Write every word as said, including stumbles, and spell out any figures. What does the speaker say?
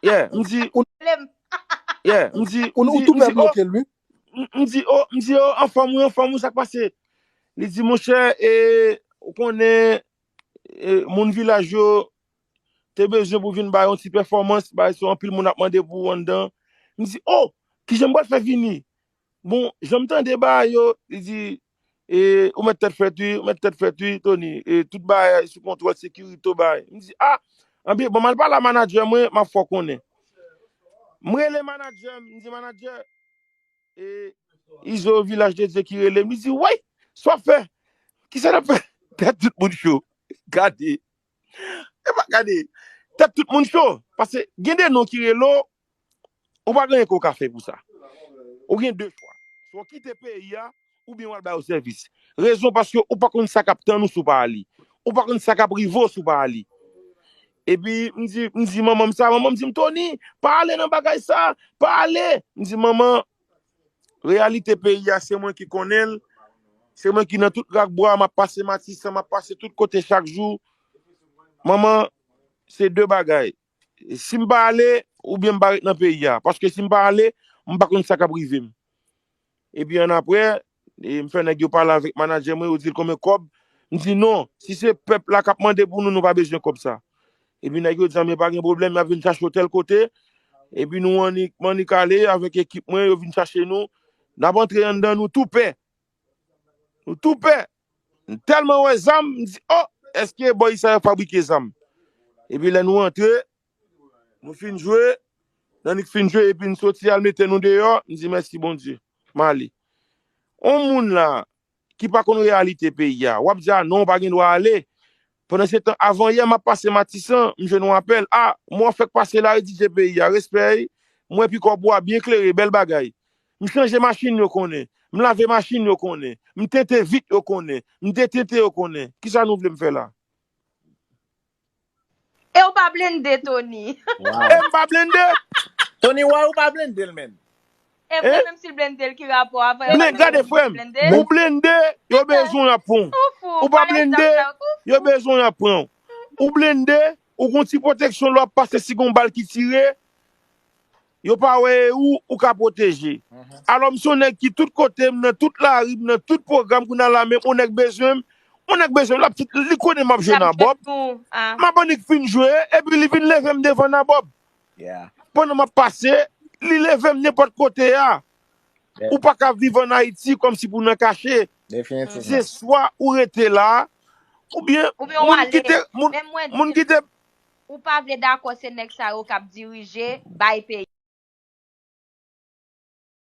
Yeah, m di, Lem. Yeah, m di, Ou, m ou di, tou m pè di, oh, bloke l, wi. m m di, oh, m di, oh, anfòm, wi, anfòm, wi, sa k pase? Li di, monchè, e, ou konnen, e, moun vilaj yo te bezwen pou vin bay yon ti pèfòmans, bay se anpil moun ap mande pou ou anndan. M di, oh, kijan m pral fè vini? Bon, jan m tande bagay yo, li di, e, ou mèt tèt frèt wi, ou mèt tèt frèt wi, Tony, e, tout bagay sou kontwòl, sekirite w bagay. M di, ah, anben, bon, m al pale a manadjè mwen, m ap fè w konnen. M rele manadjè m, m di, manadjè, e, Izo Vilaj de Dye ki rele m, li di, wey, sa w ap fè? Kisa n ap fè? Tèt tout moun cho. Gade. E pa gade. Tèt tout moun cho. Paske gen de non ki rele w, ou pa gen anyen ke w ka fè pou sa. Ou gen de chwa. Swa w kite peyi a, oubyen w al ba yo sèvis. Rezon paske ou pa konn sa k ap tann ou si w pa ale. Ou pa konn sa k ap rive w si w pa ale. Epi m di, m di manman m sa, manman m di m, Tony, pa ale nan bagay sa, pa ale. M di, manman, reyalite peyi a, se mwen ki konnen l. Se mwen ki nan tout rak bwa, m ap pase Matisan, m ap pase tout kote chak jou. Manman, se de bagay. Si m pa ale, oubyen m pa ret nan peyi a. Paske si m pa ale, m pa konn sa k ap rive m. Epi annapre, e, m fè nèg yo pale avèk manadjè mwen, yo di l konbyen kòb. M di non, si se pèp la k ap mande pou nou, nou pa bezwen kòb sa. Epi nèg yo di, men pa gen pwoblèm, y ap vin chache w tèl kote. Epi nou annik, m annik ale avèk ekip mwen, yo vin chache nou. N ap antre anndan, nou tou pè. Nou tou pè. M tèlman wè zam, m di, oh, èske bòy sa yo fabrike zam? Epi lè nou antre, nou fin jwe, n annik fin jwe, epi n soti al mete nou deyò, m di mèsi Bondye. M ale. On moun la, ki pa konn reyalite peyi a, w ap di, a non, w pa gen dwa ale. Pandan se tan, avan yè, m ap pase Matisan, m jwenn yon apèl. A, mwen fèk pase la, yo di, dye peyi a, respè, wi. Mwen pi kòb ou a byen klere, bèl bagay. M chanje machin, yo konnen. M lave machin, yo konnen. M tente vit, yo konnen. M detente, yo konnen. Kisa nou vle m fè la? E ou pa blende, Tony. E m pa blende. Tony, why ou pa blende l, menm? E vre, menm si l blende l, ki rapò a? Men gade, frè m, ou blende, yo bezwen y ap pran w. Ou pa blende, yo bezwen y ap pran w. Ou blende, ou gon ti pwoteksyon, lè w ap pase, si gon bal ki tire, yo pa wè e ou, ou ka pwoteje. Alò, m se yon nèg ki tout kote m, nan tout lari m, nan tout pwogram, kounye a la menm, yon nèg bezwen m, yon nèg bezwen m, l ap, li konnen m ap jwe nan Bòb. M ap annik fin jwe, epi li vin leve m devan nan Bòb. Pandan m ap pase, li leve m nenpòt kote a. Ou pa ka viv ann Ayiti kòmsi pou nan kache. Se swa ou rete la, oubyen moun kite, moun, moun kite. Ou pa vle dakò se nèg sa yo k ap dirije, bay peyi.